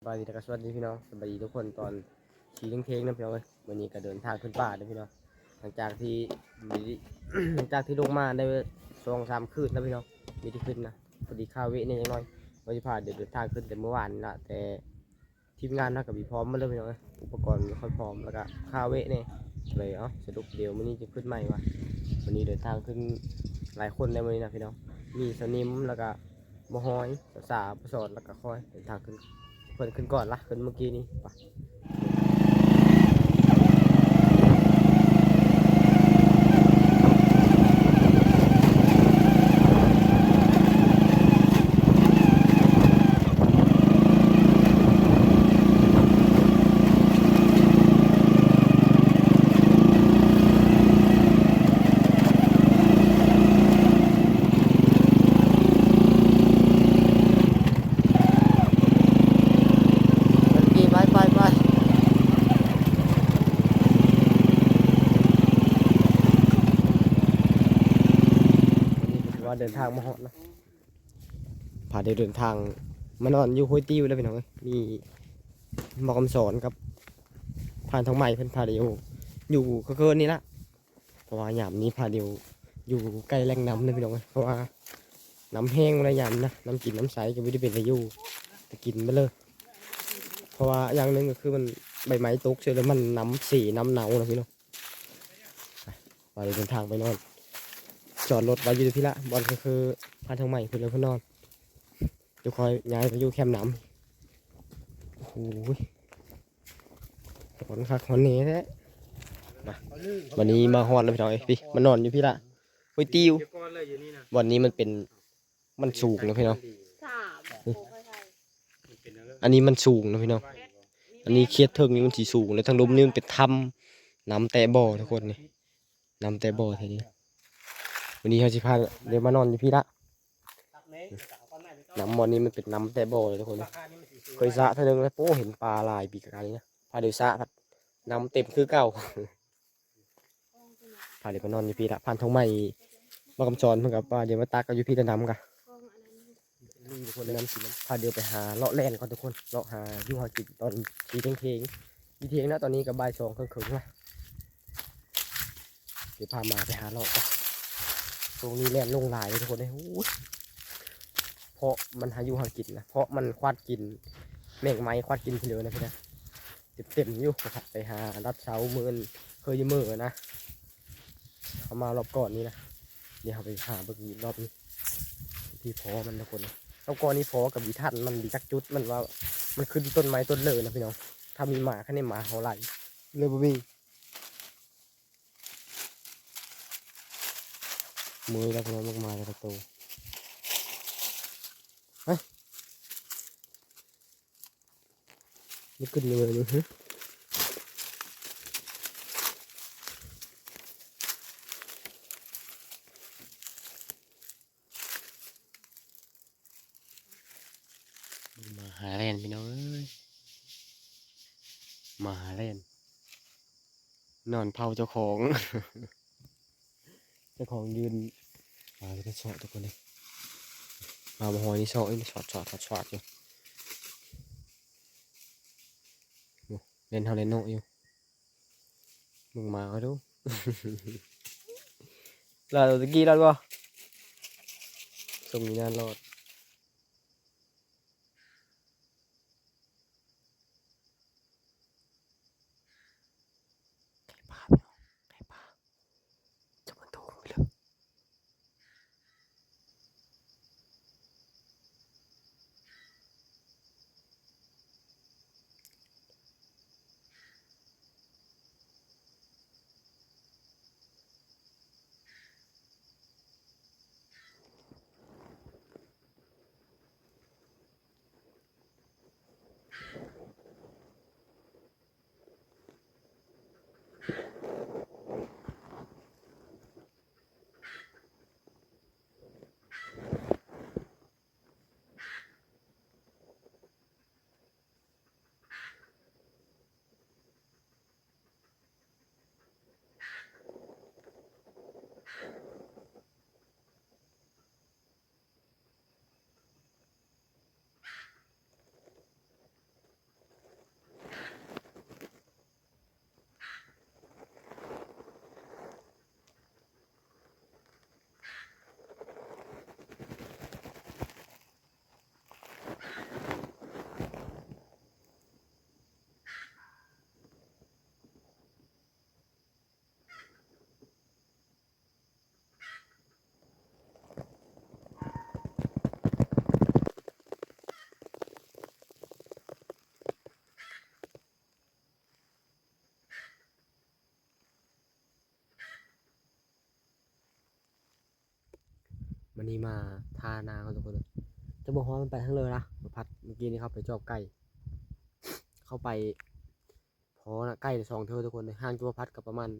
ສະບາຍດີ ແລະກະສະຫວັດດີພີ່ນ້ອງ ສະບາຍດີທຸກຄົນຕອນຊີ້ທ່ຽງໆນະພີ່ນ້ອງເອີຍ. ມື້ນີ້ກະເດີນທາງຂຶ້ນປ່າເດີພີ່ນ້ອງ ຫຼັງຈາກທີ່ ຫຼັງຈາກທີ່ລົງມາໄດ້ສອງສາມຄືນແລ້ວພີ່ນ້ອງ ມີແຕ່ຂຶ້ນນະ ພໍດີຄາເວະແດ່ຈັກໜ້ອຍ ວ່າຊິພາເດີນທາງຂຶ້ນແຕ່ມື້ວານນີ້ລະ ແຕ່ທີມງານເຮົາກະມີພ້ອມໝົດເລີຍພີ່ນ້ອງເອີຍ ອຸປະກອນບໍ່ຄ່ອຍພ້ອມ ແລ້ວກະຄາເວະແດ່ ກະເລີຍ ເອົ້າ ສະຫຼຸບດຽວມື້ນີ້ຈະຂຶ້ນໃໝ່ວະ. ມື້ນີ້ເດີນທາງຂຶ້ນຫຼາຍຄົນແດ່ມື້ນີ້ນະພີ່ນ້ອງ ມີສະໜິມ ແລ້ວກະ ບໍ່ຮອຍ ສາວ ສາວ ປະສອນ ແລ້ວກະຄອຍເດີນທາງຂຶ້ນ ເພິ່ນຂຶ້ນກ່ອນລະ ຂຶ້ນມື້ກີ້ນີ້ ໄປ. ໄປ ໄປ ໄປ ໄປ ວັນນີ້ກະຖືວ່າເດີນທາງມາຮອດເນາະ ພາດຽວເດີນທາງມານອນຢູ່ຫ້ວຍຕິວແລ້ວພີ່ນ້ອງເອີຍ ມີບ່າວຄຳສອນກັບພານທອງໃໝ່ ເພິ່ນພາດຽວຢູ່ເຄີໆນີ້ລະ. ເພາະວ່າຍາມນີ້ພາດຽວຢູ່ໃກ້ແຫຼ່ງນ້ຳເດີພີ່ນ້ອງເອີຍ ເພາະວ່ານ້ຳແຫ້ງແລ້ວຍາມນີ້ນະ ນ້ຳກິນນ້ຳໃຊ້ກະບໍ່ໄດ້ເປັນຕາຢູ່ ແຕ່ກິນໄປເລີຍ. ເພາະວ່າຢ່າງໜຶ່ງກະຄືມັນໃບໄມ້ຕົກເສີຍແລ້ວມັນນ້ຳເສນ້ຳເນົານະພີ່ນ້ອງ. ໄປ ໄປເດີນທາງໄປນອນ ຈອດລົດໄວ້ຢູ່ພີ້ລະ ບ່ອນກະຄືພານທອງໃໝ່ເພິ່ນ ເພິ່ນນອນ ດຽວຄ່ອຍຍ້າຍໄປຢູ່ແຄມນ້ຳ. ໂອ້ໂຫ ຮ້ອນຄັກຮ້ອນແນ່ແທ້. ມາ ວັນນີ້ມາຮອດແລ້ວພີ່ນ້ອງເອີຍ ມານອນຢູ່ພີ້ລະ ຫ້ວຍຕິວ. ບ່ອນນີ້ມັນເປັນ ມັນສູງນະພີ່ນ້ອງ ສາມ ອັນນີ້ມັນສູງນະພີ່ນ້ອງ ອັນນີ້ເຂດເທິງນີ້ມັນຊິສູງ ແລ້ວທາງລຸ່ມນີ້ມັນເປັນຖ້ຳ ນ້ຳແຕະບໍ່ທຸກຄົນນີ້ ນ້ຳແຕະບໍ່ແຖວນີ້. ວັນນີ້ເຮົາຊິພາເດີນມານອນຢູ່ພີ້ລະ. ນ້ຳບ່ອນນີ້ມັນເປັນນ້ຳແຕະບໍ່ເລີຍທຸກຄົນ ເຄີຍສະເທື່ອໜຶ່ງແລ້ວ ໂອ້ ເຫັນປາຫຼາຍປີກາຍນີ້ນະ ພາດຽວສະພັດນ້ຳເຕັມຄືເກົ່າ ພາດຽວໄປນອນຢູ່ພີ້ລະ ພານທອງໃໝ່ ບ່າວຄຳສອນເພິ່ນກະວ່າດຽວມາຕັກເອົາຢູ່ພີ້ລະນຳກະ ພາດຽວໄປຫາເລາະແລ່ນກ່ອນທຸກຄົນ ເລາະຫາຢູ່ຫາກິນຕອນທີ່ທ່ຽງໆ ຢູ່ທ່ຽງນະ ຕອນນີ້ກະບ່າຍສອງເຄິ່ງໆລະ. ດຽວພາມາໄປຫາເລາະກ່ອນ ຊ່ວງນີ້ແລ່ນລົງຫຼາຍເລີຍທຸກຄົນເອີຍ. ໂອ້ຍ ເພາະມັນຫາຢູ່ຫາກິນນະ ເພາະມັນຄວາດກິນແມງໄມ້ ຄວາດກິນຂີ້ເຫຼືອນະພີ່ນະ ເຕັມໆຢູ່. ໄປຫາລັດເຊົາມື້ອື່ນ ເຄີຍຢູ່ມື້ນະ ເຮົາມາລອບກ່ອນນີ້ນະ. ດຽວເຮົາໄປຫາເບິ່ງອີກລອບນີ້ ທີ່ພໍມັນທຸກຄົນ ລອບກ່ອນນີ້ພໍກະບໍ່ທັນ ມັນບໍ່ຈັກຈຸດ ມັນວ່າມັນຂຶ້ນຕົ້ນໄມ້ຕົ້ນເລີນະພີ່ນ້ອງ. ຖ້າມີໝາ ຄັນເຫັນໝາເຮົາໄລ່ເລີຍບໍ່ມີ. ມື້ນີ້ລະພີ່ນ້ອງ ໝາກມາແຕ່ລະໂຕ ຮະ ມັນຂຶ້ນເລີຍນີ້ ຮະ ໝາຫາແລ່ນພີ່ນ້ອງເອີຍ ໝາຫາແລ່ນ ນອນເຝົ້າເຈົ້າຂອງ ເຈົ້າຂອງຢືນ ປາກະຊອດທຸກຄົນເອີຍ ປາບໍ່ຫອຍນີ້ຊອດ ຊອດ ຊອດ ຊອດ ຊອດຢູ່ ໂອ້ ເຫຼັ້ນເຮົາເຫຼັ້ນໂນະຢູ່ ເບິ່ງໝາເຂົາດູ ລອດຕະກີ້ລອດບໍ່ ສົ່ງນີ້ນານລອດ. ໄກ່ປ່າພີ່ນ້ອງ ໄກ່ປ່າ ຈັບມັນໂຕຂຶ້ນໄປເລີຍ. ໂ ນີ້ມາທ່ານາເຮົາທຸກຄົນເດີ. ຈະບໍ່ຮອດ ມັນໄປທາງເລີນະ ບໍ່ພັດ. ມື້ກີ້ນີ້ເຂົ້າໄປຈອບໄກ່ ເຂົ້າໄປພໍນະ ໄກ່ສອງເທື່ອທຸກຄົນເດີ. ຫ່າງຈາກບໍ່ພັດກໍປະມານ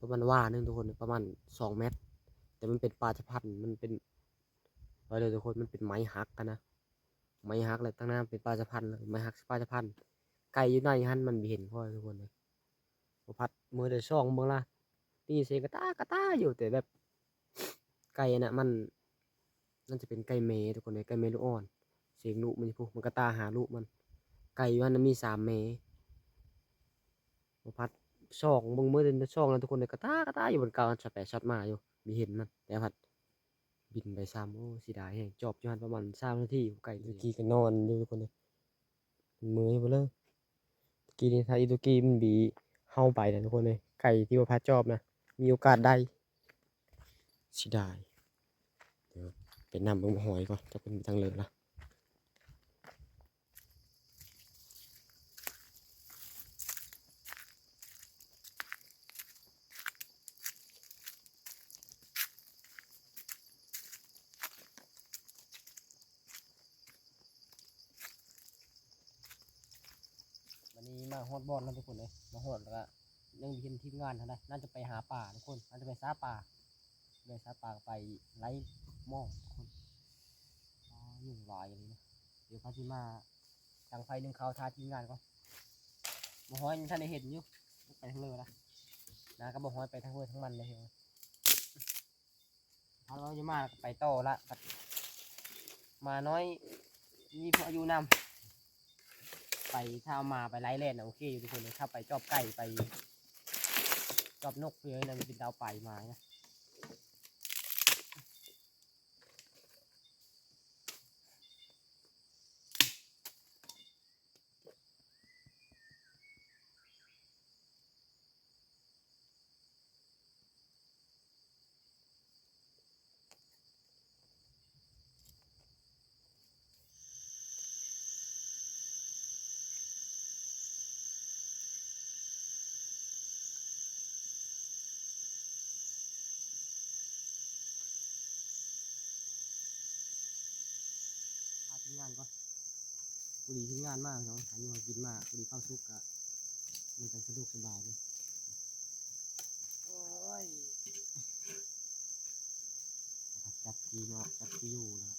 ປະມານວາໜຶ່ງທຸກຄົນເດີ ປະມານສອງແມັດ. ແຕ່ມັນເປັນປ່າສະພັນ ມັນເປັນ ວ່າເດີທຸກຄົນ ມັນເປັນໄມ້ຫັກຫັ້ນນະ ໄມ້ຫັກ ແລະ ທາງໜ້າເປັນປ່າສະພັນເລີຍ ໄມ້ຫັກ ປ່າສະພັນ. ໄກ່ຢູ່ໃນຫັ້ນມັນບໍ່ເຫັນຂ້ອຍທຸກຄົນເດີ. ບໍ່ພັດມື້ເດີສອງເບິ່ງລະ ໄດ້ຍິນສຽງກະຕ່າກະຕ່າຢູ່ ແຕ່ແບບ ໄກ່ອັນນະ ມັນ ມັນຈະເປັນໄກ່ແມ່ທຸກຄົນເດີ ໄກ່ແມ່ລູກອ່ອນ. ສຽງລູກມັນຢູ່ພຸ້ນ ມັນກະຕ່າຫາລູກມັນ. ໄກ່ຢູ່ຫັ້ນນະມີສາມແມ່. ບໍ່ພັດສ່ອງເບິ່ງມື້ເດີສອງນະທຸກຄົນເດີ ກະຕ່າກະຕ່າຢູ່ ມັນກາງສອດໄປສອດມາຢູ່ ບໍ່ເຫັນມັນ ແຕ່ພັດບິນໄປຊ້ຳ. ໂອ້ ເສຍດາຍແຮງ ຈອບຢູ່ຫັ້ນປະມານສາມນາທີ ໄກ່ ຕະກີ້ກໍນອນຢູ່ທຸກຄົນເດີ ເມື່ອຍເບິດເລີຍ. ຕະກີ້ນີ້ ຖ້າອີຕະກີ້ມັນບີເຮົາໄປນະທຸກຄົນເອີຍ ໄກ່ທີ່ວ່າພາຈອບນະ ມີໂອກາດໄດ້. ເສຍດາຍ. ດຽວໄປນຳເບິ່ງໝາກຫອຍກ່ອນ ຈັກເພິ່ນໄປທາງເລີນລະ. ວັນນີ້ມາຮອດບ່ອນແລ້ວທຸກຄົນເອີຍ ມາຮອດແລ້ວກະຍັງບໍ່ເຫັນທີມງານເທົ່າໃດ ໜ້າຈະໄປຫາປາທຸກຄົນ ໜ້າຈະໄປຊາປາ ໄປຊາປາ ໄປໄລ່ໝໍ້ທຸກຄົນ. ອໍ ຍຸງຫຼາຍອີ່ຫຼີນະ. ດຽວພາຊິມາ ດັງໄຟໜຶ້ງເຂົ້າ ຖ້າທີມງານກ່ອນ. ໝາກຫອຍຍັງທັນໄດ້ເຫັນຢູ່ ໄປທາງເລີນລະ ນາກັບໝາກຫອຍໄປທາງເລີນທາງມັນເລີຍ. ຖ້າເຮົາຈະມາກໍໄປຕໍ່ລະ ໝານ້ອຍມີພວກອາຍຸນຳ ໄປ ຖ້າເອົາໝາໄປໄລ່ແລ່ນນະ ໂອເຄຢູ່ທຸກຄົນເອີຍ. ຖ້າໄປຈອບໄກ່ ໄປຈອບນົກ ເພື່ອໃຫ້ມັນເປັນດາວໄປມານະ. ຫາທີມງານກ່ອນ ພໍດີທີມງານມາເນາະ ຫາຢູ່ຫາກິນມາ ພໍດີເຂົ້າສຸກກະ ມັນຈັ່ງສະດວກສະບາຍເດ້. ໂອ້ຍ ຈັບຈີເນາະ ຈັບຈີຢູ່ລະ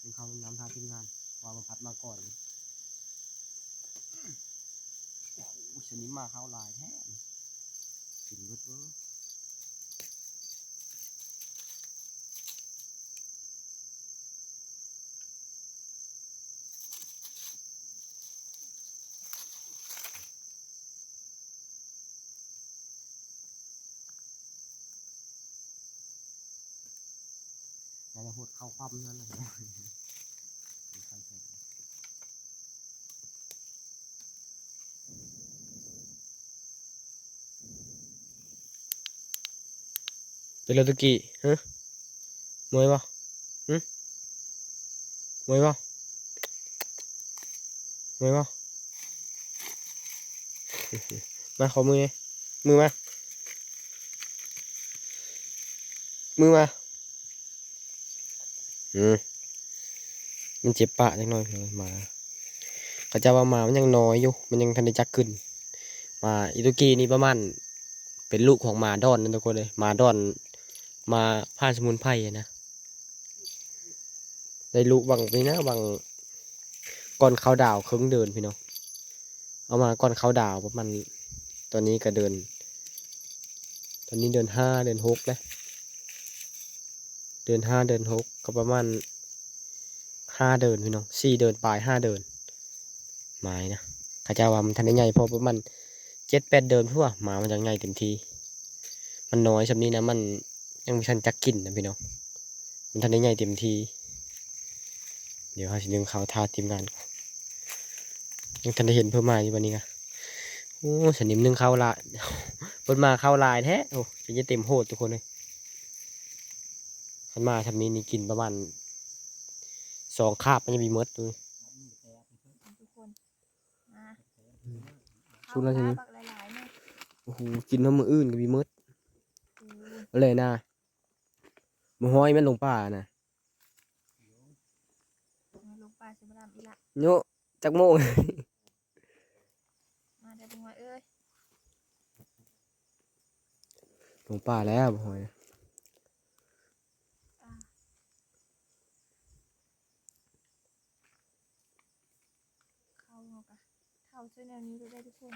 ກິນເຂົ້າກິນນ້ຳຖ້າທີມງານ ວ່າມາພັດມາກ່ອນ. ໂອ້ໂຫ ສະໜິມມາເຂົ້າຫຼາຍແທ້ ກິນເບິດເວີ. ໜ້າຈະຫົດເຂົ້າຄວ່ຳນັ້ນແຫຼະ. ເປັນແລ້ວຕຸກີ້ ຮະ ເມື່ອຍບໍ່? ຫຶ ເມື່ອຍບໍ່? ເມື່ອຍບໍ່? ມາ ຂໍມືແດ່ ມືມາ ມືມາ. ອືມ ມັນເຈັບປາກຈັກໜ້ອຍ ໝາ ເຂົາເຈົ້າວ່າໝາມັນຍັງນ້ອຍຢູ່ ມັນຍັງທັນໄດ້ຈັກກຶນ. ໝາອີຕຸກີ້ນີ້ປະມານເປັນລູກຂອງໝາດອນນັ້ນທຸກຄົນເອີຍ ໝາດອນ ໝາຜ່ານສະໝຸນໄພນະ. ໄດ້ລູກຫວ່າງນີ້ນະ ຫວ່າງກ່ອນເຂົ້າດາວເຄິ່ງເດືອນພີ່ນ້ອງ ເອົາມາກ່ອນເຂົ້າດາວປະມານ ຕອນນີ້ກະເດືອນ ຕອນນີ້ເດືອນຫ້າ ເດືອນຫົກແລ້ວ ເດືອນຫ້າ ເດືອນຫົກ ກະປະມານຫ້າເດືອນພີ່ນ້ອງ ສີ່ເດືອນປາຍ ຫ້າເດືອນ. ໝານີ້ນະ ເຂົາເຈົ້າວ່າມັນທັນໄດ້ໃຫຍ່ ພໍປະມານເຈັດແປດເດືອນພຸ້ນວ່າ ໝາມັນຈັ່ງໃຫຍ່ເຕັມທີ່. ມັນນ້ອຍຊ່ຳນີ້ນະ ມັນຍັງບໍ່ທັນຈັກກິນນະພີ່ນ້ອງ ມັນທັນໄດ້ໃຫຍ່ເຕັມທີ່. ດຽວເຮົາຊິໜຶ້ງເຂົ້າຖ້າທີມງານກ່ອນ ຍັງທັນໄດ້ເຫັນເພິ່ນມາຢູ່ບັດນີ້ກະ. ໂອ້ ສະໜິມໜຶ້ງເຂົ້າຫຼາຍ ເພິ່ນມາເຂົ້າຫຼາຍແທ້. ໂອ້ ຈົນຈະເຕັມໂຫດທຸກຄົນເອີຍ ຄັນມາຊ່ຳນີ້ນີ້ກິນປະມານສອງຄາບມັນຍັງບໍ່ໝົດ. ທຸກຄົນ ມາ ອືມ ສຸດແລ້ວ ເຂົ້າ ຊາບັກຫຼາຍໆເນາະ. ໂອ້ໂຫ ກິນຮອດມື້ອື່ນກໍບໍ່ໝົດ ໂອ້ຍ ເລີຍນະ. ບໍ່ຮ້ອຍແມ່ນຫຼົງປ່ານະ. ເອີ ຫຼົງປ່າຊິມາດຳອີກລະ. ໂຍະ ຈັກໂມງ? ມາແດ່ບໍ່ຮ້ອຍເອີຍ. ຫຼົງປ່າແລ້ວບໍ່ຮ້ອຍ. ອ່າ ເຂົ້າເຮົາກະເຂົ້າໃສ່ແນວນີ້ໂລດເດີທຸກຄົນ.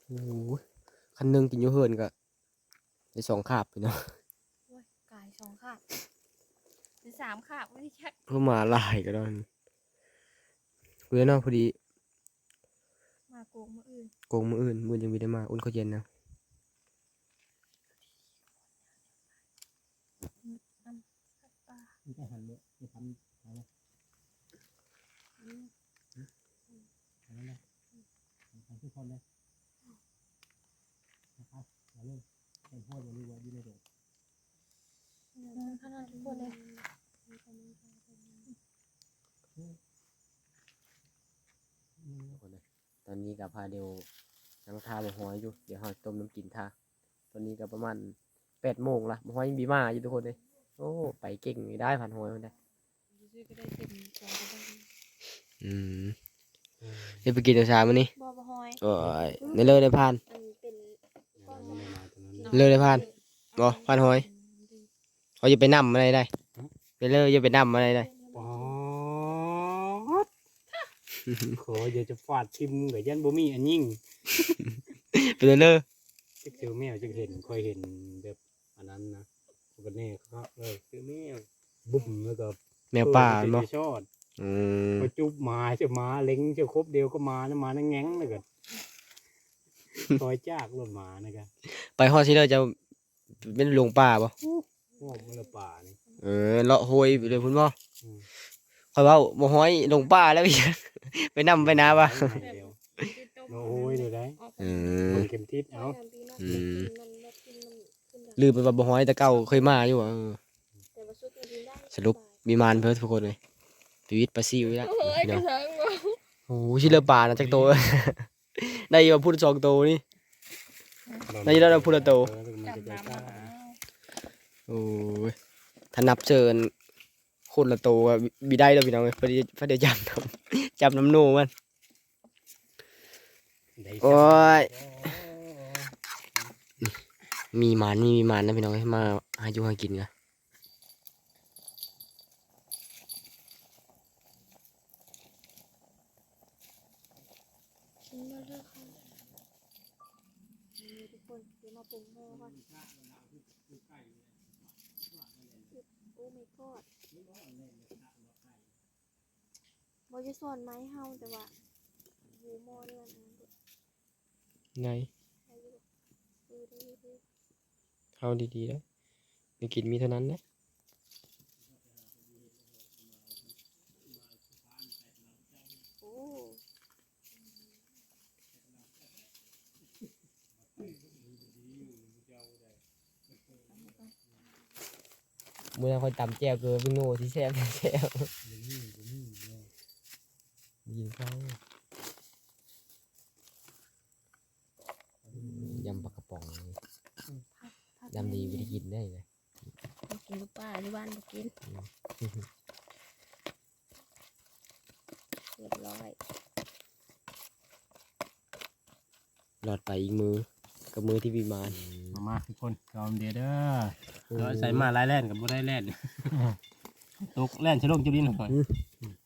ໂອ້ຍ ຄັນໜຶ່ງກິນຢູ່ເຮືອນກະໄດ້ສອງຄາບພີ່ນ້ອງ. ໂອ້ຍ ກາຍສອງຄາບ ຫຼືສາມຄາບບໍ່ໄດ້ຈັກ. ເອີ ໝາຫຼາຍກະດອນ. ເພື່ອເນາະ ພໍດີ ມາໂກງມື້ອື່ນ ໂກງມື້ອື່ນ ມື້ອື່ນຍັງບໍ່ໄດ້ມາ ອຸ່ນເຂົ້າເຢັນນະ. ອືມ ອັນ ສັດປ່າ ມັນຈະຫັນເບິ່ງ ໄປທຳຫາເລີຍ. ອືມ ຫາເລີຍ ຫາເລີຍ ເອົາຄືເກົ່າເລີຍ. ເອົາເລີຍ ເປັນໂພດບໍ່ ຫຼືວ່າຢູ່ໃນດົງ? ເອີ ຂະໜາດທຸກຄົນເລີຍ. ອືມ ອືມ ທຸກຄົນເລີຍ. ຕອນນີ້ກະພາເດວ ຍັງຖ້າບໍ່ຮ້ອຍຢູ່ ດຽວເຮົາຕົ້ມນ້ຳກິນຖ້າ. ຕອນນີ້ກະປະມານແປດໂມງລະ ບໍ່ຮ້ອຍຍັງບໍ່ມາຢູ່ທຸກຄົນເອີຍ. ໂອ້ ໄປເກັ່ງຢູ່ໄດ໋ ພັນຮ້ອຍພຸ້ນໄດ໋. ຊື້ກະໄດ້ເຕັມສອງກະບາງ. ອືມ ໄດ້ໄປກິນເອົາຊາມື້ນີ້? ບໍ່ ບໍ່ຮ້ອຍ. ໂອ້ຍ ໄດ້ເລີໄດ້ຜ່ານ ອັນເປັນ ເລີໄດ້ຜ່ານ. ບໍ່ ພັນຮ້ອຍ. ເຮົາຢ່າໄປນຳມາໄດ້ໄດ໋. ຫື? ໄປເລີ ຢ່າໄປນຳມາໄດ້ໄດ໋. ປາດ ຂໍຢ່າຈະຟາດຖິ້ມ ກະຢ້ານບໍ່ມີອັນຍິງ. ໄປເລີ ຈັກເສືອແມວ ຈັກເຫັນ ຂ້ອຍເຫັນແບບອັນນັ້ນນະ ກະແນ່ຄັກເລີຍ. ເສືອແມວ ບຸ້ມ ແລ້ວກະແມວປ່າແມ່ນບໍ່? ອືມ ຂ້ອຍຈູບໝາ ເຈົ້າໝາເລັງ ເຈົ້າຄົບດຽວກັບໝານະ ໝານະແງງ ແລ້ວກະ ຄອຍຈາກລົດໝານະກະ. ໄປຮອດຊິເລີ ເຈົ້າ ເປັນຫຼົງປ່າບໍ່? ໂອ້ ເລາະຫ້ວຍໄປເລີຍພຸ້ນບໍ່? ອືມ ຂ້ອຍເວົ້າບໍ່ຮ້ອຍຫຼົງປ່າແລ້ວ ໄປນຳໄປນາວ່າ ເລາະຫ້ວຍເລີຍໄດ໋. ເອີ ເບິ່ງເຂັມທິດເອົາ. ອືມ ລືມໄປວ່າບໍ່ຮ້ອຍແຕ່ເກົ່າເຄີຍມາຢູ່. ເອີ ສະຫຼຸບມີມານເພິ່ນທຸກຄົນເລີຍ. ຊີວິດປາຊິວອີກແລ້ວ ໂອ້ຍ ພີ່ນ້ອງ. ໂອ້ ຊິເລີປານະ ຈັກໂຕ? ໄດ້ຢູ່ວ່າພຸ້ນສອງໂຕນີ້ ໄດ້ຢູ່ແລ້ວພຸ້ນລະໂຕ. ໂອ້ຍ ຖ້ານັບເຊີນຄົນລະໂຕກະບໍ່ໄດ້ແລ້ວພີ່ນ້ອງເອີຍ. ພໍດີ ພໍດີຈັບນຳ ຈັບນຳໂນມັນ. ໂອ້ຍ ມີມານ ມີ ມີມານນະພີ່ນ້ອງເອີຍ ມາຫາຢູ່ຫາກິນກະ. ກິນມາເລີຍຄ່ະ ນີ້ທຸກຄົນ ດຽວມາປຸງໝໍ້ກ່ອນ. ໂອ້ my god ບໍ່ຈະສອນໄມ້ເຮົາ ແຕ່ວ່າຢູ່ໝໍ້ເລື່ອນ ໄດ້ ໄດ້ຢູ່ ເອີ ໄດ້ຢູ່ ເຮົາດີໆ ໄດ້ ໄດ້ກິນມີເທົ່ານັ້ນແຫຼະ. ໂອ້ ມື້ນັ້ນຂ້ອຍຕຳແຈ່ວ ຄືເປັນໂງ່ທີ່ແຊບ ແຊບ ໄດ້ກິນເຂົ້າ. ຢຳປາກະປ໋ອງ ອືມ ຢຳດີບໍ່ໄດ້ກິນໄດ້ເລີຍ. ບໍ່ກິນຢູ່ປ່າ ຢູ່ບ້ານບໍ່ກິນ. ອືມ ຮຽບຮ້ອຍ ລອດໄປອີກມື້ ກັບມື້ທີ່ມີມານ. ມາໆ ທຸກຄົນ ລອງເດີ ເດີ ໂອ້ຍ ເນາະ ໃສ່ມາຫຼາຍແລ່ນກໍບໍ່ໄດ້ແລ່ນ ຕົກແລ່ນໃສ່ລົງຈຸລິນ. ອືມ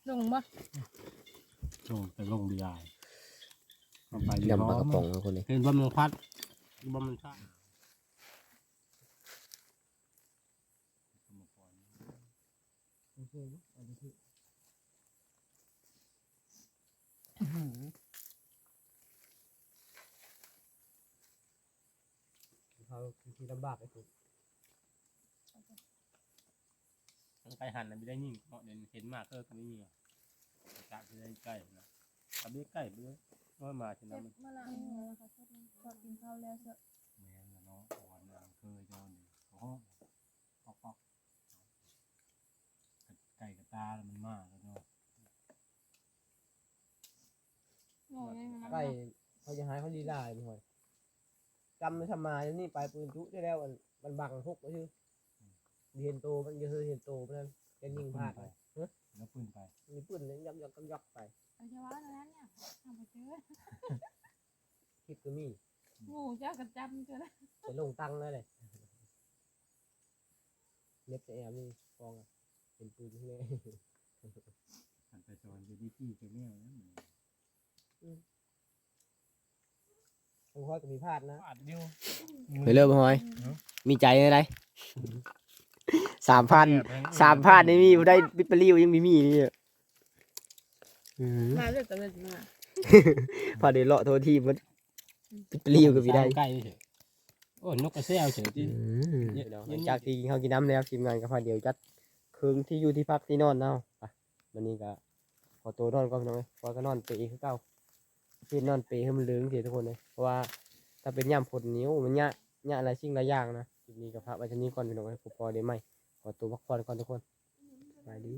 ລົງບໍ່? ລົງ ແຕ່ລົງບໍ່ໄດ້ ເຮົາໄປຢູ່ ຢຳປາກະປ໋ອງ ເນາະ ຄົນນີ້ ເຫັນບໍ່ ມັນພັດ ບໍ່ ມັນຊະ. ເຮົາທີ່ລຳບາກໄປພຸ້ນ ໄປຫັ້ນນະ ບໍ່ໄດ້ຍິງເນາະ ເຫັນມາກເກີບກໍບໍ່ມີ ກະຊິໄດ້ໄກ່ນະ ກະເບໄກ່ໄປເລີຍ ນ້ອຍມາຊິນຳ ມາລະ ຊອບກິນເຂົ້າແລ້ວເຊີ. ແມ່ນລະເນາະ ອ່ອນນະ ເຄີຍນອນຢູ່ ໂອ້ໂຫ ປອກໆ ໄກ່ກະຕາລະມັນມາລະເນາະ. ໄກ່ເຂົາຈະໃຫ້ເຂົາລີລາຢູ່ ຫ້ວຍ ຈຳໄປທຳມາ ດຽວນີ້ໄປປືນຈຸແລ້ວ ອັນ ມັນບັງຫົກຊື່ ບໍ່ເຫັນໂຕມັນ ຢ່າເຫັນໂຕມັນ ຈະຍິງພາດ. ແລ້ວປືນໄປ ຮະ? ແລ້ວປືນໄປ ມີປືນຍັກໆໆໆໄປ. ເອີ ຢ່າເວົ້າແນວນັ້ນ ເຮົາບໍ່ເຈີ ຄລິບກໍມີ ໝູ່ເຈົ້າກໍຈຳເຈົ້ານະ ຈະລົງຕັງແລ້ວເດ. ເນັບຈະແອວນີ້ຟອງ ເປັນປືນເລີຍ. ຄັນໄປສອນຢູ່ດີຈີ້ເຈົ້າແມວນະ. ອືມ ຂອງຂ້ອຍກໍມີພາດນະ ພາດຢູ່ ໄປເລີຍບໍ່ຮອຍ ຮະ? ມີໃຈແນວໃດ? ສາມພັນ ສາມພັນນີ້ມີບໍ່ໄດ້ ປິດປະລິວຍັງມີມີນີ້. ອືມ ມາເລີຍຕະເວັນມາ ພາໄດ້ເລາະທົ່ວທີບໝົດ ປິດປະລິວກໍມີໄດ້ ໄກເສີ. ໂອ້ ນົກກະແຊວເສີຕິ. ອືມ ເນາະ ຫຼັງຈາກທີ່ເຮົາກິນນ້ຳແລ້ວ ທີມງານກໍພາດຽວຈັດເຄື່ອງທີ່ຢູ່ທີ່ພັກທີ່ນອນເຮົາ. ໄປ ມື້ນີ້ກໍຂໍໂຕນອນກ່ອນພີ່ນ້ອງເອີຍ ຂ້ອຍກໍນອນເປຄືເກົ່າ ເຮັດນອນເປໃຫ້ມັນເລິງເດທຸກຄົນເອີຍ ເພາະວ່າຖ້າເປັນຍາມຝົນນີ້ ໂອ້ ມັນຍາກ ຍາກຫຼາຍສິ່ງຫຼາຍຢ່າງນະ. ຄລິບນີ້ກໍຝາກໄວ້ສ່ຳນີ້ກ່ອນພີ່ນ້ອງເອີຍ ພົບພໍ້ໄດ້ໃໝ່ ຂໍໂຕພັກຜ່ອນກ່ອນທຸກຄົນ ສະບາຍດີ.